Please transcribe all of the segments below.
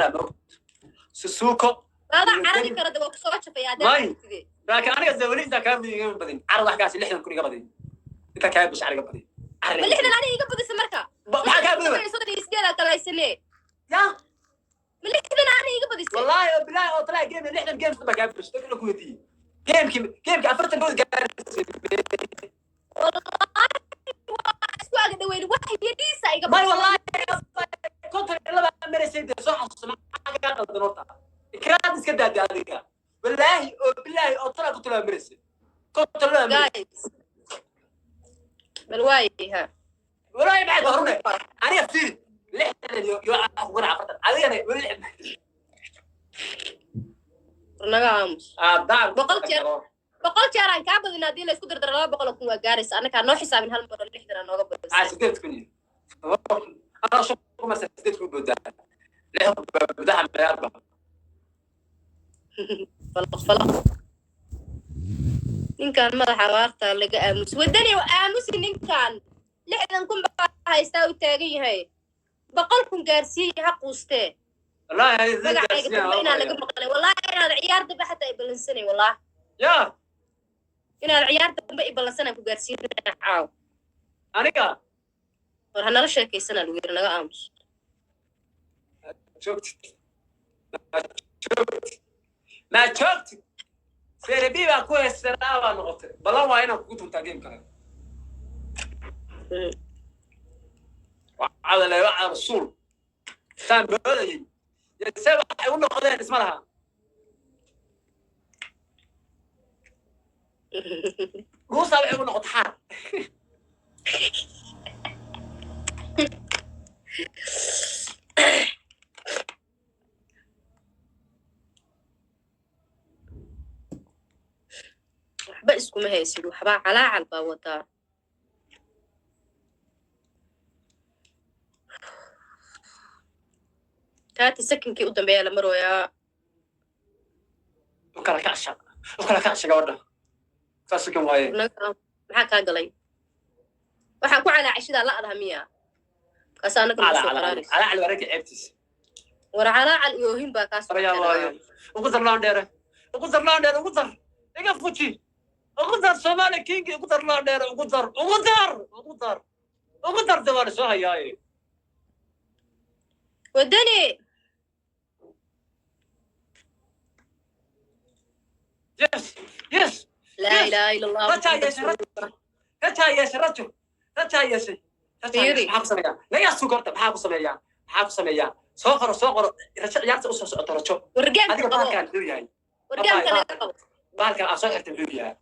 qoraa moogta Susuuko. Adaa iyo carari Deni. kara de, waa kusoo jafaya. May. Haddaa Laakiin aniga de weli intaa kaa iga badin. Carad wax kaasi 60,000 iga badin, intaa kaa bish iga badin. Ma 60 aniga iga badisa marka? Maxaa kaa badin? 38 kala haysanee. Ya. Ma 60 aniga iga badisay? Wallaahi oo bilaahi oo talaa, game 60 games baa kaa bish dadka ku weydiiyey. Gamekii 40 good gaarsiisay. Wallaahi waa isku aga dhaweyn, wax yadhiisa iga May. badisay. Wallaahi 52 maraysay dee, soo xasuuso. Maxaa kaa qaldan horta? Ikraad iska daadi adiga. Wallaahi oo bilaahi oo talaa ku tulaa maraysay, 52 maraysay. Guys, bal waayaha. Wallaahi maxay horune, aniga fiiri, 60 iyo ku ganac 40, adigana weli 60. Naga aamus. Aadaan. 100 jeer. 100 jeer aan kaa badin, haddii la isku dardaro 200,000 waa gaaraysa. Annagaa noo xisaabin hal mar oo 60 aa nooga badisay. 8,000 iyo anaa shukuma 8,000 boodaa, 6,000 baa gudaha meelba. Falaq falaq, ninkan madaxa abaarta laga aamus. Wadani aamusi, ninkan 60,000 baa haystaa, u taagan yahay. 100,000 gaarsiiya, ha quustee. Wallaahi Magacayga dambe inaan laga maqlay, wallahi inaad ciyaar dambe xataa i ballansanay, wallahi. Ya. Inaad ciyaar dambe i ballansanaan ku gaarsiinaya caaw. Aniga. War hanala sheekaysanaa lagu yiri, naga aamus. Joogtid, joogtid, maa joogtid? Serie B baa ku haysanaa baa noqotay. Ballan waa inaan kugu tuntaa game kale. Wacadale wacda rasuul saan moodayay se waxay u noqdeen isma laha. Dhuusaa waxay u noqotay xaar. Waxba iskuma haysid, waxbaa calaacal baa wadaa. 30 secondkii u dambeeya la marooyaa. U kala kacsha, u kala kacsha gabadha, saas kan waaye. Maxaa kaa galay? Waxaa ku calaacashidaa la'daha miya? Markaas anaga nagu soo qaraarayso. Calaacal waa ragga ceebtiisa. War calaacal iyo oohin baa kaa soo. Ayaa waaye, ugu dar laandheere, ugu dar laandheere, ugu dar, iga fuji, ugu dar Soomaali King, ugu dar laandheere, ugu dar, ugu dar, ugu dar, ugu dar de, waa soo hayaaye. Wadani. Yes. Laa ilaaha ila Allah. Rajaa yeeshay, rajaa yeeshay, rajo rajaa yeeshay, rajaa yeeshay. Fiiri. Maxaa ku sameeyaa? Laga sugo horta, maxaa ku sameeyaa? Maxaa ku sameeyaa? Soo qoro, soo qoro rajo, ciyaarta usoo socoto rajo. War gameka Adiga qabo. Bahalkan muxuu yahay? War gameka naga qabo. Bahalkan aa soo xirtay muxuu yahay?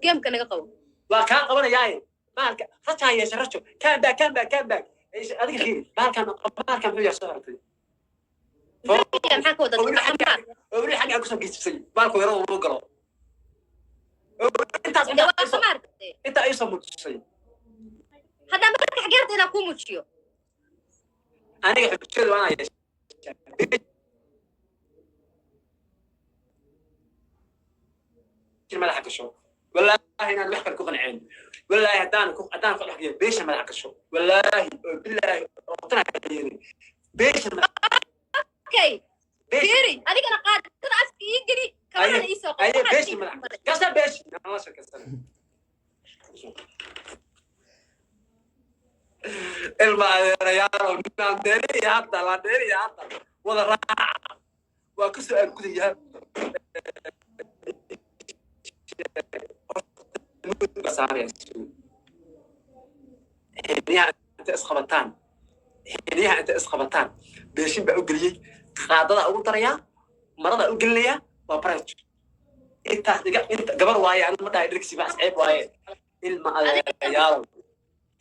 Gameka naga qabo. Waa kaa qabanayaaye. Bahalka rajaa yeeshay, rajo, come back, come back, come back. Adiga fiiri, bahalkan, bahalkan muxuu yahay soo xirtay? Maxaa ka wadaa? Oo weli xagga, oo weli xagga kusoo geesisay bahalku yarada uu galo. Oo intaas De intaa waa khamaar de. Intaa iisoo muujisay. Haddaa marka xageerta inaan kuu muujiyo. Aniga xujada waa inaan yeeshaa madaxa gasho. Wallaahi inaan wax kale ku qanceen, wallaahi haddaan ku dhex beesha madaxa gasho, wallaahi oo bilaahi oo tana yeelin beesha Okay. Beesha. Fiiri, adigana qaadada afka ii geli, kabahana ii soo qabo. Aye. Waxaad Beesha ii madaxa maray. Gasha beesha nala sheekaysana. Ilma adeerayaalow, laandeeriya hadda, laandeeriya hadda wada raaca, waa kasoo argudayaa saaraya. Xiniyaha inta isqabataan, xiniyaha inta isqabataan, beeshin baa u geliyey, qaadadaa ugu darayaa, maradaa u gelinayaa, waa baraj. Intaas iga inta gabar waaye, anigu ma dhahay dhirkisi baas ceeb waaye. Ilma adeerayaalow,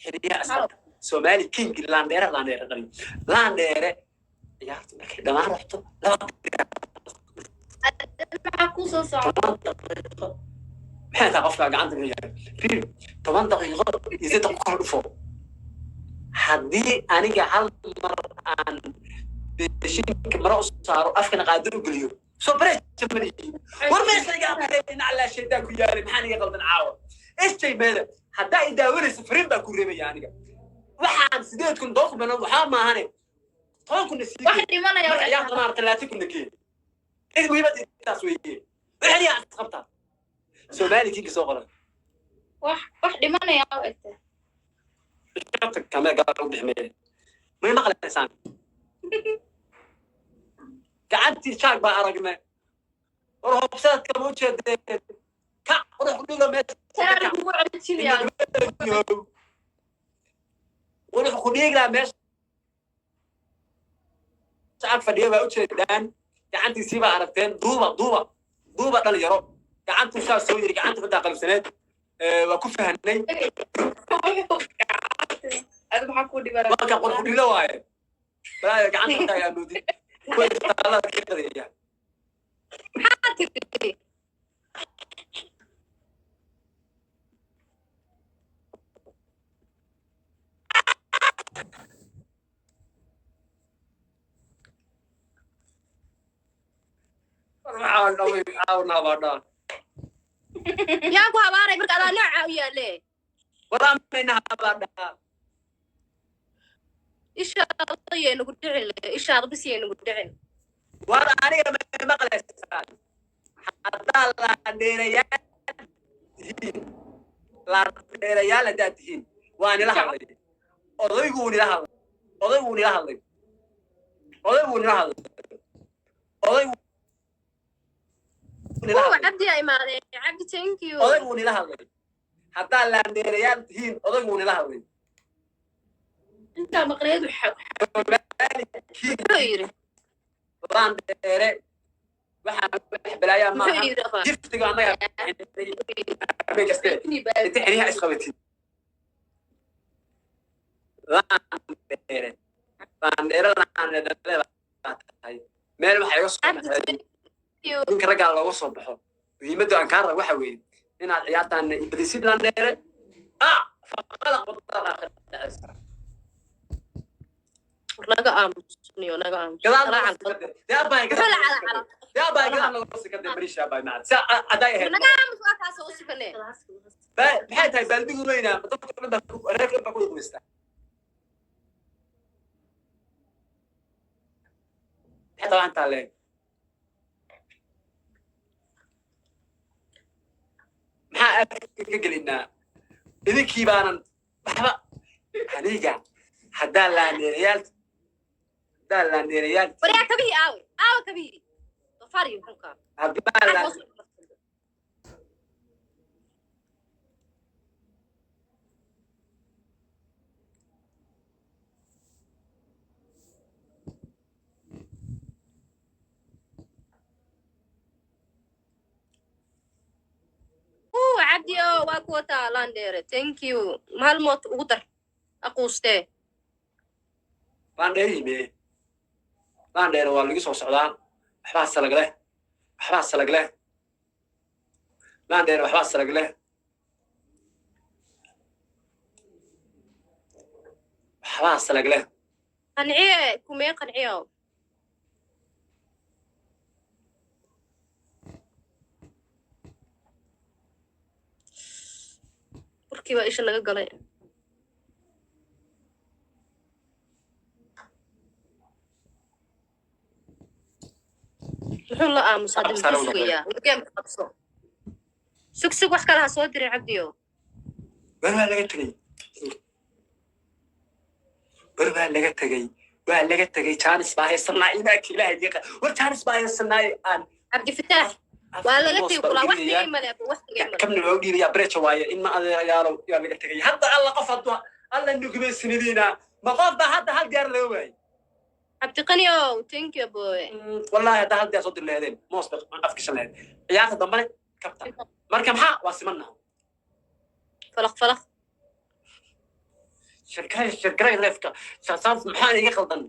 xiniyaha isqabta, Somali King, laandheere, laandheere qalin, laandheere. Ciyaartu markay dhammaan rabto 2 Maxaa kuu soo socda? 10 daqiiqo maxay tahay? Qofka gacanta muxuu yahay? Fiir, 10 daqiiqo iyo 3 kor dhufo. Haddii aniga hal mar aan beeshinka maro u saaro, afkana qaado u geliyo, soo bareeja malihi. War meesha iga aqriyay, in allaa shaydaan ku yaalay. Maxaan iga qaldan caawa? Sj meeda haddaa i daawanaysa, fariin baa ku reebaya. Aniga waxaan 8,000 document waxaa maahane. 10,000-na sii Wax gee. dhimanaya. Marka ciyaarta maarata 30,000-na gee. Cid muhiimad intaas weeye. Wixii isqabtaa Soomaali kinka soo qoran. Wax dhimanaya u egtay. Kamera gaar u bixmee, may maqlaysaan? Gacantii jaag baa aragnay. War hobsaadka ma ujeedeen? Kac, qurux ku dhigo meesha. Tanaa lagugu celcelinayaa. Qurux ku dhiiglaa meesha ag fadhiya baa ujeedaan. Gacantiisii baa aragteen. Duuba, duuba, duuba, dhalinyaro. Gacantuu saa soo yiri, gacanta ku daaqalifsaneed waa ku fahanay. Adi maxaa kuu dhiban? Marka qurux ku dhigla waaye. Balaayo gacanta xitaa ayaa moodin kuwa isbitaallada ka qadeeya. Maxaa tiri? War maxaa dhaway caawna baadhaa. Yaa ku habaaray marka adaa nooca u yaale? Waraameyna baadhaa. Ishaada yay nagu dhicin le, ishaada bis yay nagu dhicin. War aniga ma maqlaysaan? Haddaa laandheerayaal tihiin, laandheerayaal haddaad tihiin, waa nila hadlay. Odayguu nila hadlay, odayguu nila hadlay, odayguu nila hadlay, odayguu nila Kuwa hadlay. Cabdi aa imaadeen. Cabdi, thank you. Odayguu nila hadlay. Haddaa laandheerayaal tihiin, odayguu nila hadlay. Intaa maqneed waxa Muxuu yiri? Laandheere waxaan wax balaayaa Muxuu maaha. yiri abaa? Giftiga annaga habeen kaste inta xeryaha isqabatin. Laandheere, laandheere, laandheere baa tahay. Meel waxa iga soo Cabdi, baxay. thank you. Ninka raggaa looga soo baxo. Muhiimaddu aan kaa raba waxa weeye inaad ciyaartaan ibadisid. Laandheere ah faqalaq wadada. War naga aamusniyo, naga aamus. Gadaal. Calaacal. Dee abaay. Muxuu la calaacal? Dee abaay, gadaal nooga sikadee marisha abaay macad si aday ahayd. Naga aamus, waa kaasoo u sikane. Maxay tahay baaldigu weynaa? Dadka dhan baa reerka dhan baa ku qubaysta. Maxay tahay intaa leeg? Maxaa afka ka gelinaa? Idinkii baanan waxba. Aniga haddaa laandheerayaal, haddaa laandheerayaal. Waryaa, kabihii aawe? Aawe kabihii? Doofaar iyo muxuu kaa haddaa laan Uu, Cabdi o waa ku wataa landheere. Thank you. Maalmood ugu dar aquustee. Laandheerihii mee? Laandheere waa lagu soo socdaa. Waxbaa salag leh, waxbaa salag leh. Laandheere waxbaa salag leh, waxbaa salag leh. Qanciye kumee? Qanciyo. Burkii baa isha naga galay. Muxuu la aamusa hadda? Sare Muxuu u noqday. sugayaa? Wargeemka qabso. Sug, sug, wax kale ha soo diray Cabdiyo. Ber waa laga tegey, ber waa laga tegey, waa laga tegey. Jaanis baa haysanaa, imaanka Ilaahay diiqa. War jaanis baa haysanaaye aan Cabdifataax, waa laga tegey kulaa. Wax tegey male, wax tegey male. Kabna loo dhiibaya brecha waaye. In ma adeerayaalow, yaa laga tegay hadda? Alla qof hadduu alla nugumaysanidina, ma qof baa hadda hal diyaar laga waayey? Cabdiqani ow, thank you boy. Wallahi hadda hal diyaar soo diri laheedeen, moos bay afkishan laheed. Ciyaarta dambane kabta. Marka maxaa waa simanaha? Falaq falaq. Shirkay, shirkay, leefka saasaas. Maxaa iga qaldan?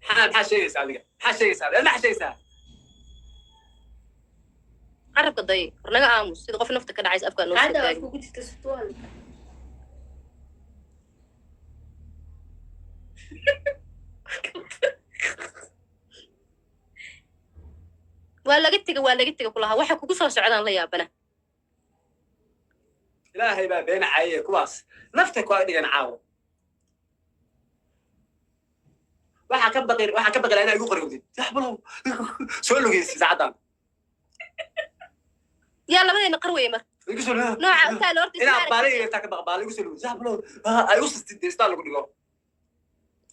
Maxaa sheegaysaa adiga? Maxaa sheegaysaa adiga? Maxaa sheegaysaa? Carabka day. War naga aamus, sida qof nafta ka dhacaysa afkaa noo soo Hadda taagay. kugu jirta sutual. Waa laga tega, waa laga tega kulahaa. Waxa kugu soo socdaan la yaabana. Ilaahay baa been caaye kuwaas nafta ku ag dhigan caawo. Waxaa ka baqi lahaa inaa igu qarowdid, yaxbalow soo lugeysi saacaddan. Yaa labadeena qar weye marka? Igu soo Nooca u taalo horta isma inaa aragtid. Baala iga taa ka baqa, baala igu soo lugeysi, yaxbalow ay u sistid istaa lagu dhigo.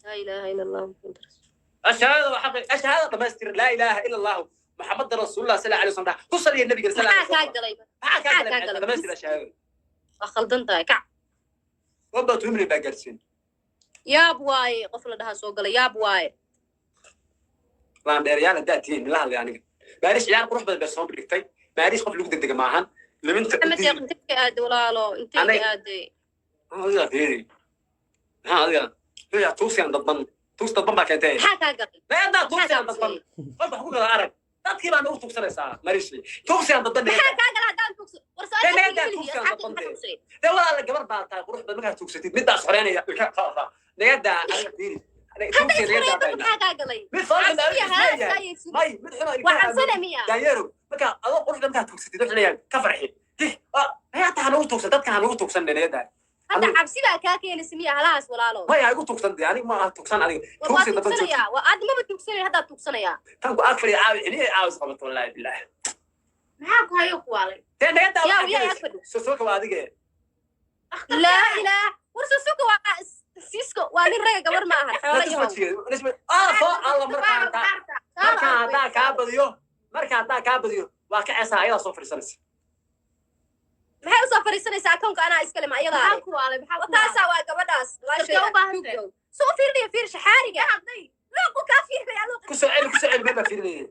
Laa ilaaha ila Allah Muhammad rasuul. Ashahaada waa xaqi, ashahaada dhamaystir, laa ilaaha ila Allahu Muxamada rasuulullah sal alay wasalam, ku saliya nabiga sal Maxaa kaa galay? Maxaa kaa Maxaa kaa galay? galay? Dhamaystir ashahaada. Waa khaldan tahay, kac. 1.2 million baa gaarsiin. Yaab waaye, qof la dhahaa soo galay, yaab waaye. Laandheerayaal haddaad tihiin, la hadlay aniga. Maariish ciyaar qurux badan bay soo dhigtay. Maariish qof lagu degdega maahan liminta. Maxamed Deeq, intee ka aaday walaalo? Intee ka aaday? Adiga fiiri, maxaa adiga fiiri, tuugsigan dadban, tuugsi dadban baa keentay. Maxaa kaa galay? Nayadaa Maxaa tuugsigan kaa dadban. galay? Qof wax ku gada arag, dadkii baa nagu tuugsanaysaa. Marishi, tuugsigan dadban. Maxaa kaa galay haddaan tuugso? War Dee, su-aal. naga daa tuugsigan dadban dee. Dee walaala, gabar baa tahay qurux badan, markaad tuugsatid midaas xoreynaya nagadaa. Adiga fiiri. Hadda isxoreeyo dadka, maxaa kaa galay? Mid foolxun baa Cabsiya leeyahay. haa. May mid xun Waa cabsana miya? Daanyeerow, marka adoo quruxda markaad tuugsatid wuxuu leeyahay ka farxi. Hayaata ha nagu tuugsan, dadka ha nagu tuugsan nagadaa. Hadda cabsi baa kaa keenaysa miya halahaas, walaalo? Maya, ha igu tuugsan dee, aniga ma aha tuugsan aniga. War waa Tuugsi dadban jooji. tuugsanayaa, waa aad maba tuugsanayn, haddaad tuugsanayaa. Tan ku ag fadhiya caawi celiya caawis qabato, wallaahi bilaah. Maxaa ku hayo, ku waalay? Dee nagadaa. Yaa Waxaa yaa keenaysa ag fadhi. Sosoka waa adige. Laa ilaah, war Susuka waa Sisko, waa nin raga, gabar ma ahan, xoola yahow. Soo alla marka haddaa kaa badiyo waa kacaysaa, ayadaa soo fadhiisanaysa. Maxay usoo fadhiisanaysaa? Akoonka anaa iskale, ma ayadaa Maxaa leh? ku waalay? Maxaa ku waalay? Taasaa waa gabadhaas. Dadka u baahan tahay. Soo fiirinaya, fiir shaxaariga luuqu kaa fiirinaya luuqa. Ku soo celi, ku soo celi, meel baa fiirinaya.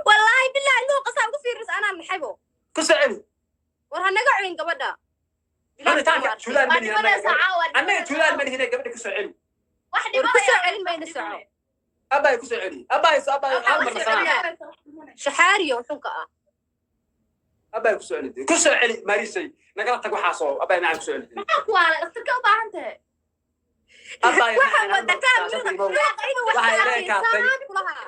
Wallaahi billahi, luuqa saa ugu fiirinaysa anaa maxaybo. Ku soo celi. War ha naga cunin gabadha. Cunitaanka juulaan Waa ma lihin. dhimanaysaa caawa. Annaga juulaan ma lihine, gabadha ku soo celi. Wax War ku soo dhimanaya. celin mayna, soco. Abaay ku soo celi, abaay so abaay hal mar nasana. Shaxaariyo xunka ah. Abaay ku soo celi, ku soo celi Marisay, nagala tag waxaasoo, abaay macaan ku soo celi. Maxaa ku waalay? Dhakhtarka u baahan tahay. Abaay Waxaa wadataa luuqa inuu wax Waxay ka leekaatay. arkay kulahaa.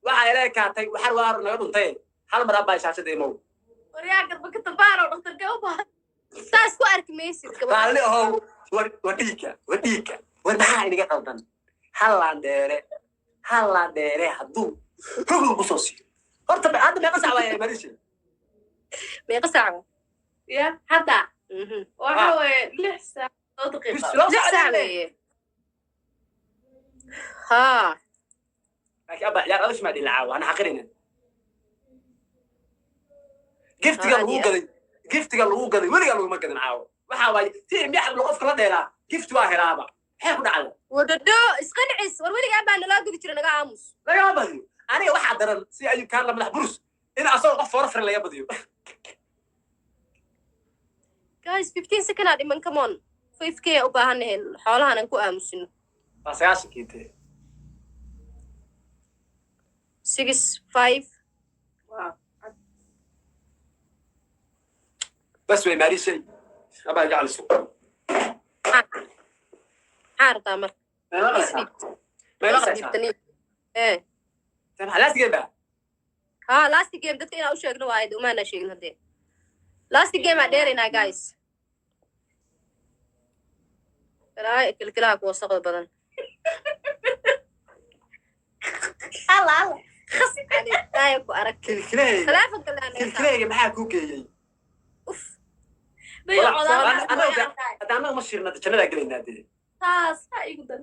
Waxay leekaatay waxar waar naga dhuntay, hal mar abaay shaashada imow. Waryaa garba ka tabaaro, dhakhtarka u baahan. Saas ku arki maysid gabadha. Raalli ahow, war war dhiigga, war dhiigga, war maxaa inaga qaldan? Hal laandheere, hal laandheere hadduu hogol kusoo siiyo horta hadda meeqa sac waaya, Marishay? Meeqa saac? Ya hadda waxa weeye 6 saac 2 daqiiqo. Laba 6 saac saac leh. weeye haa. Laakiin abba ciyaar adag maa dhilacaa, waana xaqirina giftiga lagu gaday, giftiga lagu gaday weligaa laguma gadin caawo. Waxaa waaye si miyax qofka la dheelaa, gifti waa helaaba, maxay ku dhacday? Wadhadho isqancis, war weligaa baa naloo gudi jira, naga aamus. Lagama badiyo aniga, waxaa daran si Ayub kaan la madax burus in asagoo qof foora firan laga badiyo. Guys, 15 second aa dhiman, come on, 5K u baahannahay xoolahan aan ku aamusino. Waa 90-kii tee. Six, five. Wow. Bas wey Maarishay, abaa jeclisu. Maxaa rabtaa marka? Mayma qalaysaa? Mayma qalaysaa? Ee. Last game ba. Ha, last game dadka inaa u sheegno waaye, umaana sheegin haddee. Last game aa dheeraynaa, guys. Balaayo kilkilaha ku wasaqda badan. Alla alla. Khas balaayo ku arag. Kilkilahayga. Taleefonka laa. Kilkilahayga maxaa kuu geeyey? Uf. Hadda annaga ma shirna, jannadaa gelaynaa dee. Taas ha igu dar.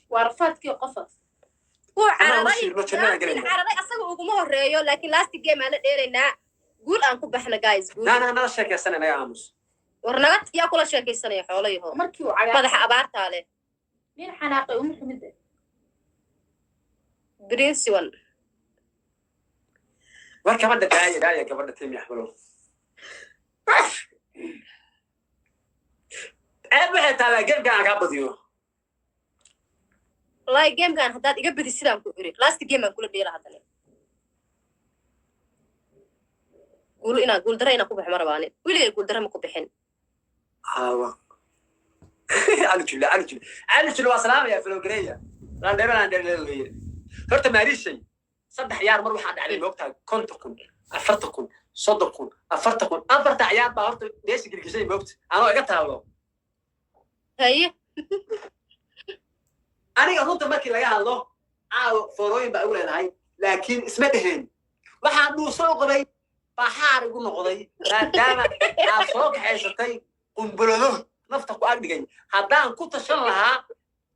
Waa rafaadkii qofaas. Wuu Annaga ma cararay. shirno, jannadaa Laakiin gelaynaa. cararay asaga uguma horeeyo, laakiin last game aan la dheeraynaa, guul aan ku baxna, guys, guul. Naana nala sheekaysanay, naga aamus. War naga, yaa kula sheekaysanaya, xoolo yaho? Markii uu cagaar Madaxa abaartaa leh. Nin xanaaqay uma xumida. Prince one. War gabadha daaya, daaya gabadha timi axmalow. Ceeb waxay taalaa gamekan aan kaa badiyo. Wallahi gamekan haddaad iga badi sidaan ku iri, last game aan kula dheela haddana. Guul inaan guuldara inaan ku baxo ma rabaanin, weligay guuldara ma ku bixin. Aawa Cali Jule, Cali Jule, Cali Jule waa salaamaya, falowgareeya, laandheere, laandheere weye. Horta Maarishay Saddex ciyaar mar waxaa dhacday, moogtahay, 50,000, 40,000, 30,000, 40,000, afarta ciyaar baa horta meesha gelgeshay, moogta, anoo iga taalo. Haye. Aniga runta markii laga hadlo, caawa foorooyin baa igu leedahay, laakiin isma dheheen. Waxaan dhuuso u qabay baa xaar igu noqday, maadaama aad soo kaxaysatay qumbulado nafta ku agdhigay. Haddaan ku tashan lahaa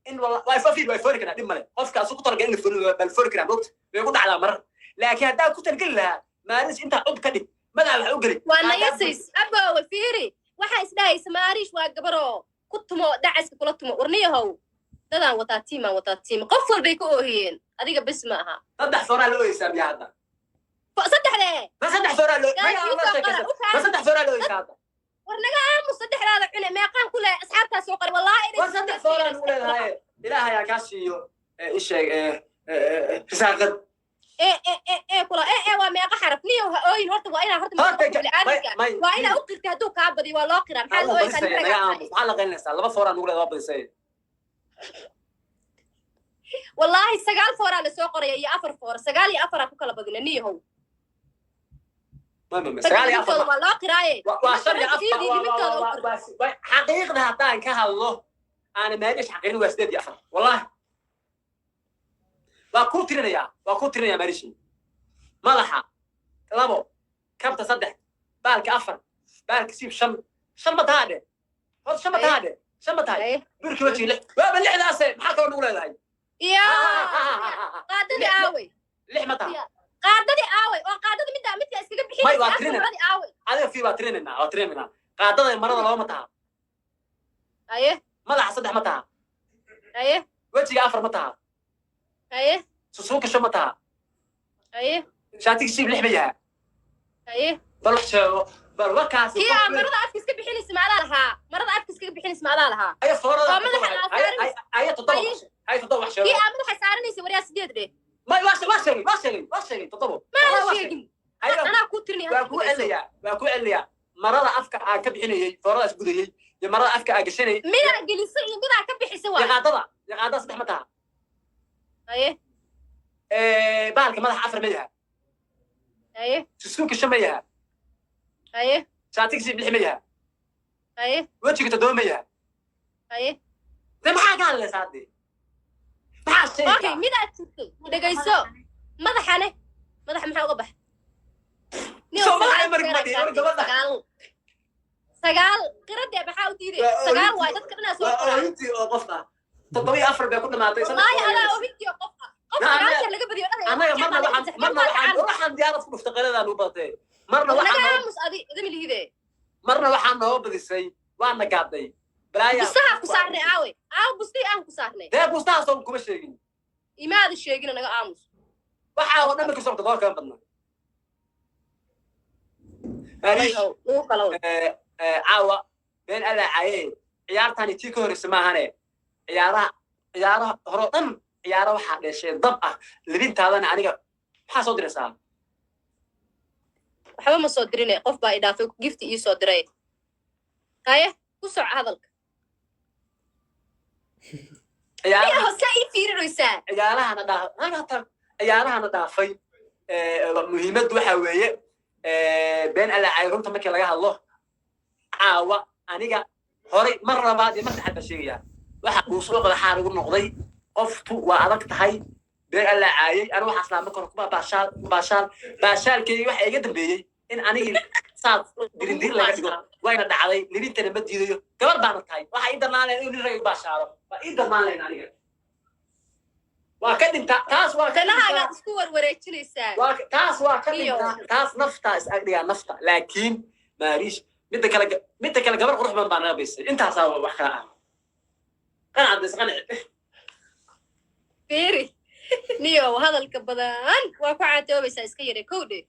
in waa ifafid, waa foori karaa, dhib male. Qofka asu ku talagal in la foori baa la foori karaa, mogta, way ku dhacdaa marar. Laakiin haddaan ku talgeli lahaa maalis intaa cub ka dhig madaxa wax u geli. Waa nayasays, abowe. Fiiri, waxaa isdhahaysa Maariish waa gabaroo ku tumo dacaska kula tumo. Warniyahow, dadaan wataa, tiimaan wataa, tiim qof walbay ka oohiyeen, adiga bes ma aha. Saddex fooraa la oyeysaa miya hadda? Saddexdee? Ma saddex fooraa loo Guys, ma ii soo qora, u ma kaadi. saddex fooraa la oyeysaa hadda? War naga aamus, saddexdaada cune. Meeqaan ku leh asxaabtaa soo qoray, wallaahi inay War saddex fooraan ugu leedahay, Ilaahay aa kaa siiyo. Isheeg risaaqad. E e e e kula e e waa meeqa xaraf? Niyow, ha ooyin horta. Waa inaa horta Horta qofka bini'aadamka may waa inaa u qirtay. Hadduu kaa badiyo waa loo qiraa. Maxaa la ooyeysaa? Nin naga ragaa. Aamus, maxaa la qaylinaysaa? Laba fooraan ugu leedahay, waa badisay. Wallaahi sagaal fooraa lasoo qoraya iyo afar foor. Sagaal iyo afaraa ku kala badina, niyahow. May, sagaal iyo afar. Limitooda waa loo qiraaye. Waa shan iyo afar. Limitooda u qir. Xaqiiqda haddaan ka hadlo, aana maalish xaqiiqda, waa sideed iyo afar. Wallahi waa kuu tirinayaa, waa kuu tirinayaa, maalishi. Madaxa labo, kabta saddex, baalka afar, baalka siib shan. Shan ma tahaa dhe horta? Shan ma tahaa dhe? Shan ma tahay? Haye. Burki wajiga lix, waaba lixdaase. Maxaa kaloo nagu leedahay? Iya, qaadadii aaway? Lix ma taha? Qaadadii aaway? Oo qaadada midda midka iskaga May, waa bixinaysa tirinayna. Afar aaway? Adiga fii, waa tirinaynaa, waa tirinaynaa. Qaadada marada laba ma taha? Haye. Madaxa saddex ma taha? Haye. Wejiga afar ma taha? Haye. Susuunka shan ma taha? Haye. Shaatiga siib lix ma yaha? Haye. Bal wax sheego, bal wakaasi. Kii aa marada afka iska bixinaysa ma adaa lahaa? Marada afka iskaga bixinaysa ma adaa lahaa? Aya foorada. Oo madaxa aa saaranaysa. Aya toddoba. Haye. Ay, toddoba wax sheego. Kii aa madaxa saaranaysa, waryaa, sideed dheh. May, waa waa sheegay, waa sheegay, waa sheegay toddobo. Maada Waa sheegin. Haye. Anaa kuu tirinaya. Waa kuu celinayaa, waa kuu celinayaa. Marada afka aan ka bixinayey, fooradaas gudayey, iyo marada afka aan gashanayey. Midaa gelisa iyo midaa ka bixisa waay. Yaqaadada, yaqaadada saddex ma taha? Haye. Bahalka madaxa afar ma yaha? Haye. Susuunka shan ma yaha? Haye. Shaatiga siib lix ma yaha? Haye. Wejiga toddoba ma yaha? Haye. De maxaa ka hadlaysaa? Hadde maxaa sheegi? Okay, midaad jirtay dhegayso. Madaxane, madaxa maxaa uga bax? Soo madaxa mari kuma dhihin, war gabadha. Sagaal, sagaal qiradee maxaa u diiday? Waa Sagaal oohintii- waay, dadka dhanaa soo Waa qoraa. oohintii oo qof ah. Toddoba iyo afar bay ku dhamaatay. Wallaahi adaa oohintii oo qof ah. Qof Naa, sagaal annaga- jeer laga badiyo dhahaya. Annaga marna waxaan diyaarad ku dhuftay qiradaa nugu badatay. Marna Naga waxaan aamus adi, idimi lihide. Marna waxaan nooga badisay, waana gaadday balaaya. Bustaha ku saarnay aaway? Aaw bustii aan ku saarnay? Dee bustahaasoo kuma sheegin. Imaada sheegina, naga aamus. Waxaa oo dhan ba kasoo toddoba kama badna. Maariish, Wayow, lagu kala wado. Caawa been alla caaye. Ciyaartani tii ka horreysa maahane, ciyaaraha ciyaaraha hore oo dhan ciyaaro waxaa dheeshee dab ah. Libintaadana aniga maxaa soo diraysaa? Waxba ma soo dirine, qof baa i dhaafay, gifti ii soo diray. Haye, ku soco hadalka. Ciyaaraha Miyaa hoose ii fiirinaysaa? Ciyaarahana dhaaf, naga tag. Ciyaarahana dhaafay. Muhiimaddu waxaa weeye, been alla caaye, runta markii laga hadlo, caawa aniga horay mar labaad iyo mar saddexaad baan sheegayaa, waxa dhuuso qadaxaan igu noqday. Qoftu waa adag tahay. Been alla caayay, anigu waxaa islaama karo kuma baashaal baashaal baashaalkeygii. Waxa iga dambeeyey in anigii saas dirindirin laga dhigo, wayna dhacday. Libintana ma diidayo, gabar baana tahay. Waxa ii darnaan lahayn inuu nin rag igu baashaalo, waa ii darnaan lahayn. Aniga waa ka dhintaa taas, waa ka dhintaa. Danahaagaad isku warwareejinaysaa. Waa taas, waa ka Iyo. dhintaa taas, naftaa is agdhigaa nafta. Laakiin Maariish, midda kale gabar qurux badan baa naga baysay. Intaasaa wax kala ah. Qanacda is qanci. Fiiri niyow, hadalka badan waa ku caatoobaysaa. Iska yare kow dheh,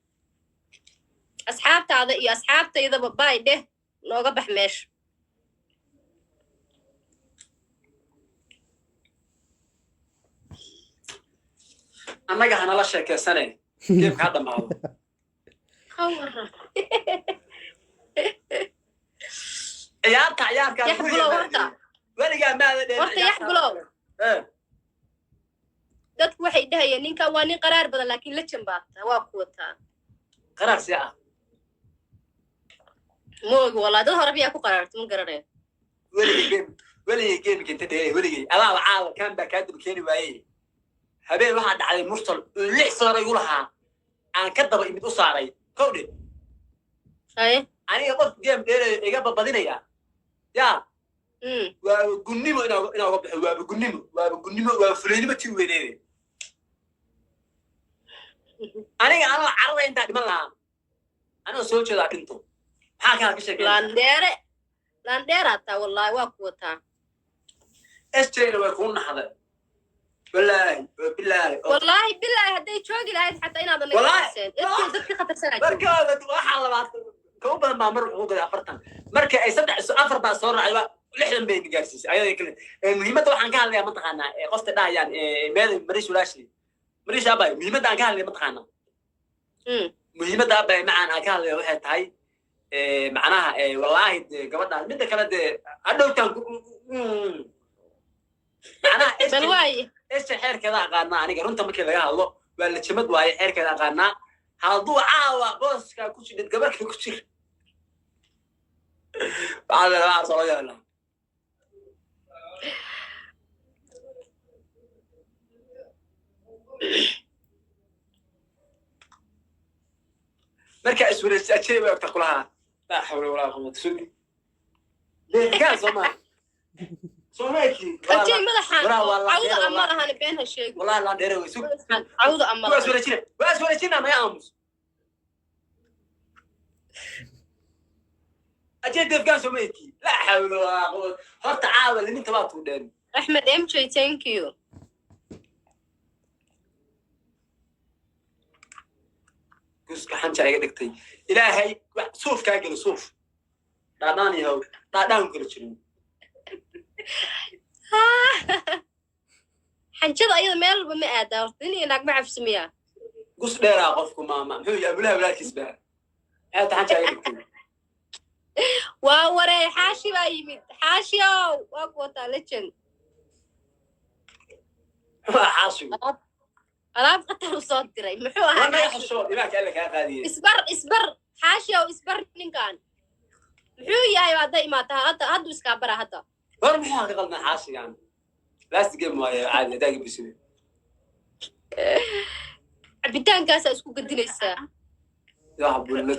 asxaabtaada iyo asxaabtaydaba baay dheh, nooga bax meesha. Annaga hanala sheekeysane, geemka ha dhamaado. Ciyaarta ciyaarkaa. Yax bulow horta. Weligaa maada dheer. Horta yax bulow. Dadku waxay dhahayeen ninkan waa nin qaraar badan, laakiin legend baa taa, waa ku wataa. Qaraar see ah? Moogi wallahi, dad hore miyaa ku qaraartay? Ma garanayo. Weligay game, weligay gameka inta dheelay, weligay adaaba caawa kaan baa kaa daba keeni waayey. Habeen waxaa dhacday Mursal uu 6 sano igu lahaa, aan ka daba imid, u saaray kowdhe. Haye. Aniga qof game dheelayo iga babadinaya yaa waaba gunnimo inaa uga baxo, waaba gunnimo, waaba gunnimo, waaba fulaynimo tii weyneede. Aniga anoo carada intaa dhiman lahaa, anoo soo jeedaa dhinto, maxaa kaa ka sheekeen? Laandheere, laandheeraa taa, wallahi waa ku wataa. SJ-na way kuu naxday, wallaahi bilaahi. Wallaahi bilaahi, hadday joogi lahayd xataa inaadan naga Wallaahi. qabseen. SJ dadka khatarsanaa jooga. Marka waxaa 20 ka u badan baa mar wuxuu gaday 40, marka ay saddex afar baa soo raacay, waa 60 bay gaarsiisay ayada kale. Muhiimadda waxaan ka hadlayaa, mataqaanaa, qofta dhahayaan meeday Marish walaashi Marish abay, muhiimadda aan ka hadlaya, mataqaanaa, muhiimadda abay macaan aan ka hadlaya waxay tahay, macnaha, wallaahi dee gabadhaas midda kale dee hadhowtaan macnaha Bal waaye. Esha xeerkeeda aqaanaa aniga. Runta markii laga hadlo waa la jamad waaye, xeerkeeda aqaanaa. Hadduu caawa booska ku jidhid gabarka ku jir, waxaa la rabaa soo yeelaa. Markaa iswareejis ajay way ogta kulahaa, laa xawla walaa quwata illa billah. Soomaa soomaakii? Ajay madaxaan Waraa waa cawda laandheere. Ama lahane, been ha sheego. Wallahi laandheere way sug. Madaxaan cawda ama waa lahan. Iswareejina, waa iswareejina, maya aamus. Ajay defgaan soomaakii, laa xawla walaa quwata. Horta caawa liminta waa tuudheen. Axmed MJ, thank you. Guska xanja iga dhigtay, ilaahay wax suuf kaa gelo, suuf dhaadhaan yahow, dhaadhaan kala jirin. Xanjada ayada meel walba ma aadaa horta, nin iyo naag ma cabsamiyaa? Gus dheeraa qofku maama muxuu yahay, abulaha walaalkiis baa aata xanja iga dhigtay. Waa waree, Xaashi baa yimid. Xaashiow, waa ku wataa, legend. Waa xaashigu. Alaab khatar u soo diray, muxuu waa ahaa? naga Xaashi. Xisho imaanka alla kaa qaadiyey. Isbar, isbar Xaashiow, isbar. Ninkan muxuu yahay? Hadday imaataa hadda, hadduu iskaa bara hadda. War muxuu ka qaldan xaashigan? Last game waaye, caadi hadaa gabiside. Cabitaankaasaa isku gadinaysaa. Wax bulla.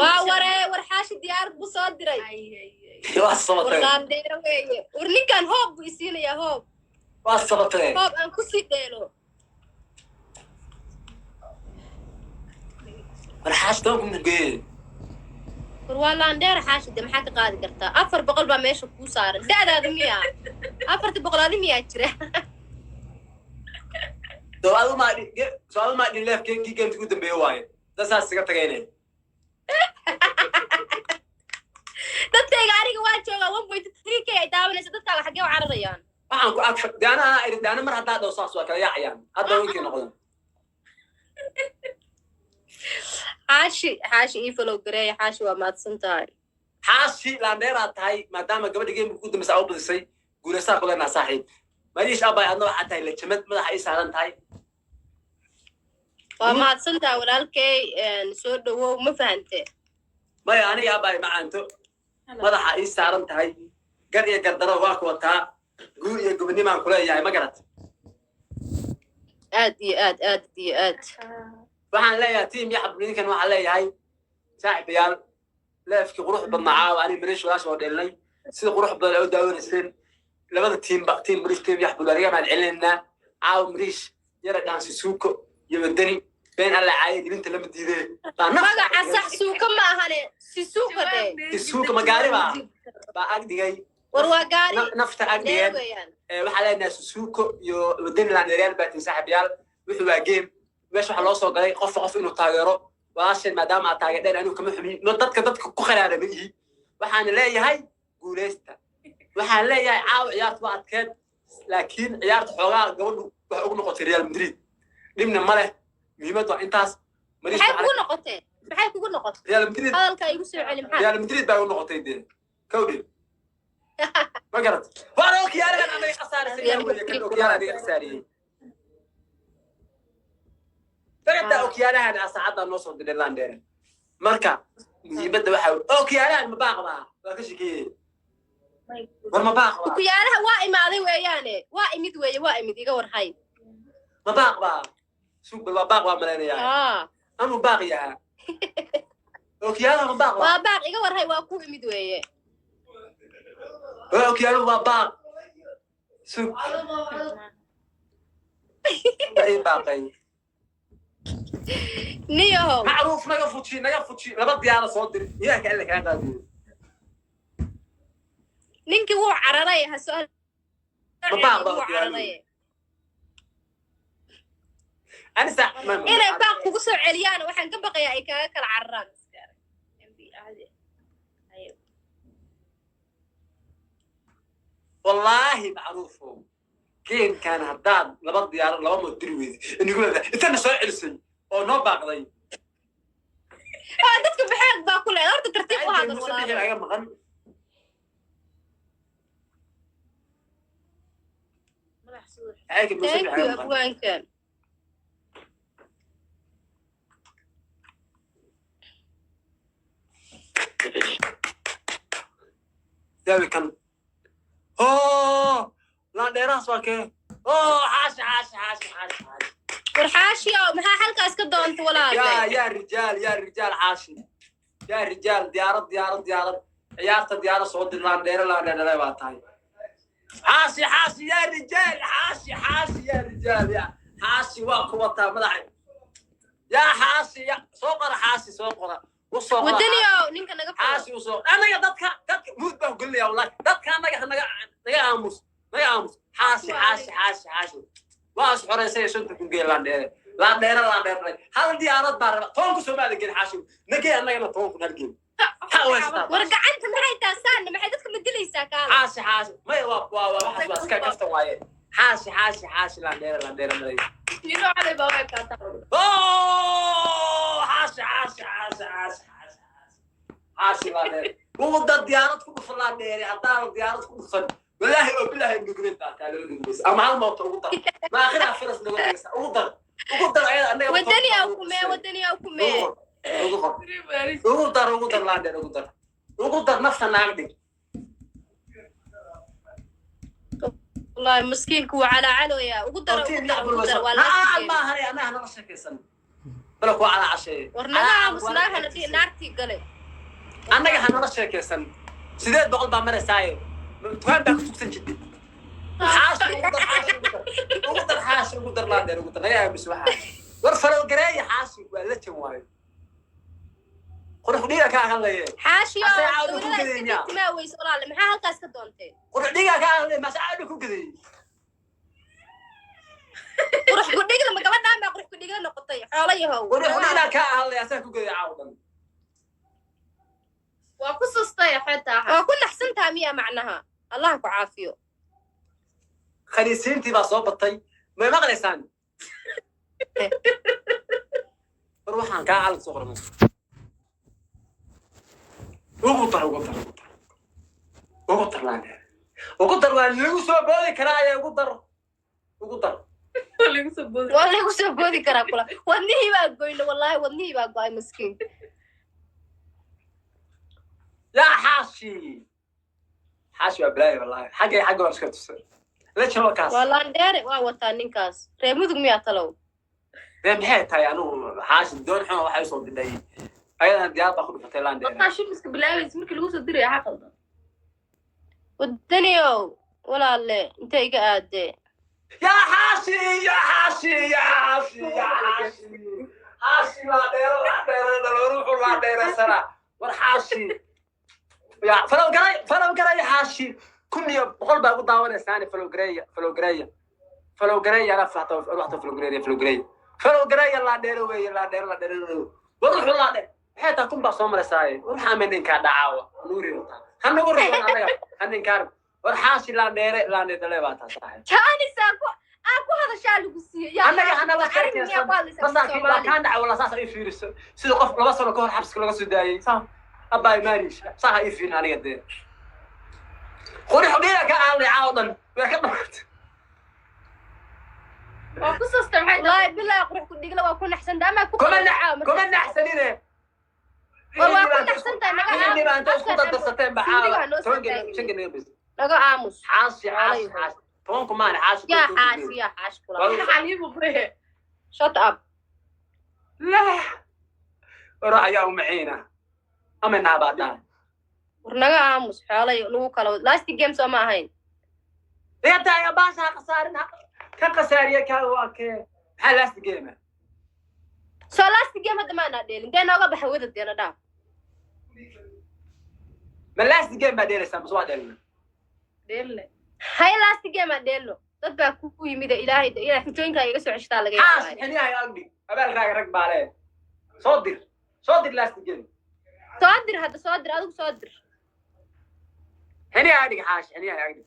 Waa waree, war Xaashi diyaarad buu soo diray. Waa War sabatee. Laandheero weeye. War ninkan hoob buu isiinayaa, hoob. Waa sabatee. Hoob aan kusii dheelo. War xaashi 10,000 buu geeyey. War waa laandheer Xaashi de, maxaa ka qaadi kartaa? 400 baa meesha kuu saaran. Da'daada miyaa 400 adi miyaa jira? Soo adu maa dhin leefkii gameki ugu dambeeye waaye, dad saas isaga tagayne. Dadkayga aniga waa joogaa, 1.3K ay daawanaysa. Dadkaaga xaggee u cararayaan? Waxaan ku ag daana anaa iri daana, mar haddaa dhow saas waa kala yaacayaan, hadda winkii noqdan. Xaashi, Xaashi ii follow gareeya. Xaashi, waa mahadsan tahay. Xaashi laandheeraad tahay, maadaama gabadha gameka ugu dambeysa aa u badisay, guulaysaa ku leenaha saaxiib. Mariish abay, adna waxaa tahay lajamad, madaxa ii saaran tahay. Waa mahadsan tahay walaalkay, soo dhawow, ma fahante? Maya, aniga abay macaanto madaxa ii saaran tahay, gar iyo gardaro waa ku wataa, guur iyo gobonimaan kuleeyahay, ma garat? Aad iyo aad, aad iyo aad. Waxaan leeyahay team yaxab, ninkan waxaan leeyahay saaxiibayaal, leefkii qurux badnaa caawa ani Mariish walaasha oo dheelnay, sida qurux badan ay u daawanayseen labada tiimba, team Mariish, team yaxbul, waa mahad celinaynaa. Caawa Mariish yara dhaansi suuko iyo wadani been alla caayay, dhibinta lama diidee. Baa Magaca sax suuka ma ahane, sisuuka dhe. Sisuuka ma gaari baa baa ag dhigay? War waa gaari. Nafta ag dheer dhigeen. Weeyaan. Waxaa leenahay Susuuko iyo wadani laandheeryaal baatin. Saaxiibayaal, wuxuu waa game, meesha waxaa loo soo galay qofka qof inuu taageero walaasheen. Maadaama aad taageerdheen, anigu kama xumin. No, dadka ku kharaara ma ihi. Waxaan leeyahay guuleysta. Waxaan leeyahay caawa ciyaarta waa adkeed, laakiin ciyaarta xoogaa gabadhu waxay ugu noqotay Real Madrid, dhibna ma leh. Muhiimaddu waa intaas. Mariish. Maxay kugu noqotee? Maxay kugu noqotay? Real Madrid. Hadalka igu soo celi, maxaa? Real Madrid baa ugu noqotay dee, kawdhe, ma garat? Waan okiyaalagan anaga khasaarisay, yaa weeye kan okiyaala aniga khasaariyey. Dagataa okiyaalahan saacaddaa noo soo diray landheere. Marka muhiimadda waxaa okiyaalahan ma baaqbaa? Waa ka shekeeyey. War ma baaqbaa? Ukuyaalaha waa imaaday weeyaane, waa imid weeye, waa imid, iga warhay. Ma baaqbaa? Suug bal, waa baaq baa malaynayaa. Aa. Anuu baaq yahaa. Okiyaalaha ma baaq baa? Waa baaq, iga warhay, waa ku imid weeye. Waa okiyaaluhu waa baaq. Suug waa ii baaqay. Niyahow. Macruuf, naga fuji, naga fuji, laba diyaara soo diri, iyaaka alla kaa qaadiyo. Ninkii wuu cararay, ha soo Ma baaq baa wuu okiyaaluhu? cararay. Anisa. Inay baaq kugu soo celiyaan waxaan ka baqayaa ay kaaga kala cararaan. Wallaahi macruufo, geemkan haddaad laba diyaaro laba mood diri weydi, inigulada intana soo celisay oo noo baaqday. Ah, dadka baxeeg baa ku leedahay horta, tartiib u hadal Muuse bixi walaalo. Aga maqan. Ayga Muuse Thank bixi you aga maqan. Abwaanka. Daawi kan. Oo laandheerahaas waa kee? Oo xaashi, xaashi, xaashi, xaashi, xaashi. War xaashiyo, maxaa halkaas ka doonta yaa walaalay? Yaa rijaal, yaa rijaal, xaashi, yaa rijaal, diyaarad, diyaarad, diyaarad, ciyaarta diyaarad soo dir. Laandheere, laandheere baa tahay. Xaashi, xaashi, yaa rijaal, xaashi, xaashi, yaa rijaal, yaa xaashi, waa ku wataa madaxa. Yaa xaashi, ya soo qora, xaashi soo qora, u soo qora. Wadaniyow, ninka naga furo. Xaashi u soo, anaga dadka muud baan gelinaya wallahi. Dadka anaga naga naga aamus, naga aamus. Xaashi, xaashi, xaashi, xaashi, waa is xoreysay. 50,000 geel, laandheere, laandheere, laandheere, hal diyaarad baa raba. 10,000 Soomaaliya geel, xaashi nagee, annagana 10,000 hal geel maxaa u haysataa? War gacanta maxay taasaanna, maxay dadka ma dilaysaa kaala? Xaashi, xaashi, maya, waa waxaas waa iska kaftan waaye. Xaashi, xaashi, xaashi, laandheere, laandheere malay. Oh, xaashi, xaashi, xaashi, xaashi, xaashi, xaashi, laandheere, ugu dar diyaarad ku dhufan laandheere. Haddaanan diyaarad ku dhufan, walaahi oo bilaahi nugumeed baa taa laba nugumaysa ama hal mooto ugu dar, maakhira firas naga dhigaysa. Ugu dar, ugu dar ayada annaga. Wadaniyow kumee, wadaniyow kumee. Ugu qor, ugu dar, ugu dar laandheer, ugu dar, ugu dar, nafta naag dhig. Wallahi miskiinku wuu calaacaloyaa. Ugu dar, ugu dar, ugu dar, waa laga Aa fikir. Maahan annaga nala sheekaysan bala kuwa calaa casheeye. War naga aamus, naagana naartii gale. Annaga ha nala sheekaysan. 800 baa maraysaaye, dukaan baa ku tugsan jirtay. Xaashi ugu dar, xaashi ugu dar, ugu dar, xaashi ugu dar, laandheer ugu dar, naga aamus waxaa. War falow gareeya, xaashi waa la jan waayo, qurux dhiga kaa hadlaye. Xaashiyo. Asay caawda ku dowladaha iska gadeyn yaa. dhigtimaa weyse walaale, maxaa halkaas ka doontay? Qurux dhiga kaa hadlaye, maase caawda ku gadeeyey. Qurux kudhigla ma gabadhaan baa qurux kudhigla noqotay, xoolo yahow. Qurux dhiga kaa hadlaya, asaa ku gadeeyey caaw dhan. Waa ku sustay xetaa. Waa ku naxsantaha miya macnaha? Allah ku caafiyo. Khaniisiintii baa soo batay, may maqlaysaan? War waxaan kaa calan soo qormay. Ugu dar, ugu dar, ugu dar, ugu dar laandheer, ugu dar, waa lagu soo boodi karaa ayaa. Ugu dar, ugu dar. Waa lagu soo boodi karaa kula. Wadnihii baa goyna, wallahi wadnihii baa go'ay miskiin. Yaa xaashi, xaashi waa balaayo wallahi, xaggay xagga waan iska tusay lejan waa kaas. Waa laandheere, waa wataa ninkaas. Reer Mudug miyaa talow? Dee maxay tahay anigu xaashi doon xuma waxay usoo didhay, ayadana diyaar baa ku dhufatay laandheer. Markaa shimiska bilaabaysa markii lagu soo diraya xaa qaldan? Wadaniyow walaalle, intee iga aadee? Yaa xaashi, yaa xaashi, yaa xaashi, yaa xaashi, xaashi laandheero, laandheero dhalo ruuxu laandheeraysana. War xaashi ya falow garay, falow garay, xaashi 1100 baa ugu daawanaysaani. Falow gareeya, falow gareeya, falow gareeya, ana fahta waxta, falow gareeya, falow gareeya, falow gareeya, laandheero weeye, laandheero, laandheero. War ruuxu laandheer maxay taa? 1000 baa soo maraysaaye. War maxaa meninkaa dhacaawa nuuri wataa, ha nagu ridoon annaga ha ninkaan. War xaashi laandheere, laandheer dhale baa taa saaxiib. Jaanisaa ku aa ku hadashaa lagu siiyey. Yaa Annaga hanala Carabi miyaa ku hadlaysaa? Masaakiin baa Soomaali kaa dhacay wala saas ay fiiriso sida qof 2 sano ka hor xabsiga laga soo daayey. Saa abbaa maarish, saa ha ii fiirin aniga. Dee qurux dhiga ka aalay caaw dhan way ka dhamaatay. Waa ku sasta, maxay tahay? Wallaahi billahi, qurux ku dhigla waa ku naxsanta ama ku Kuma kuma naxsanine. War waa ku naxsantahay, naga Wixii baa inta isku aamus. dardarsateen ba Suuliga caawa ha noo soo 10 taagin. 5 naga bis. Naga aamus. Xaashi, xaashi, xaashi, 10-ku maana xaashi. Yaa xaashi, yaa xaashi kula. Xaliibu qurxe. Shut up. La war ayaa u maciina ama naabaadaan. War naga aamus, xoolay lagu kala wad. Last game soo ma ahayn? Inta baasha ha khasaarin, ka khasaariye kaa waa kee? Maxaa last game? So last game hadda maanaa dheelin dee, nooga baxa wadad deena dhaaf. Ma last game baa dheelaysaa mase waa dheelina? Dheelle. Hay, last game aan dheelno, dad baa ku yimid Ilaahay ilaa xujooyinkaa iga soo ceshtaa laga Xaas yaabaa. Xiniyaha agdhig, abaal raaga rag baa lee. Soo dir, soo dir last game. Soo dir hadda, soo dir adigu, soo dir. Xiniyaha agdhig, xaash, xiniyaha agdhig.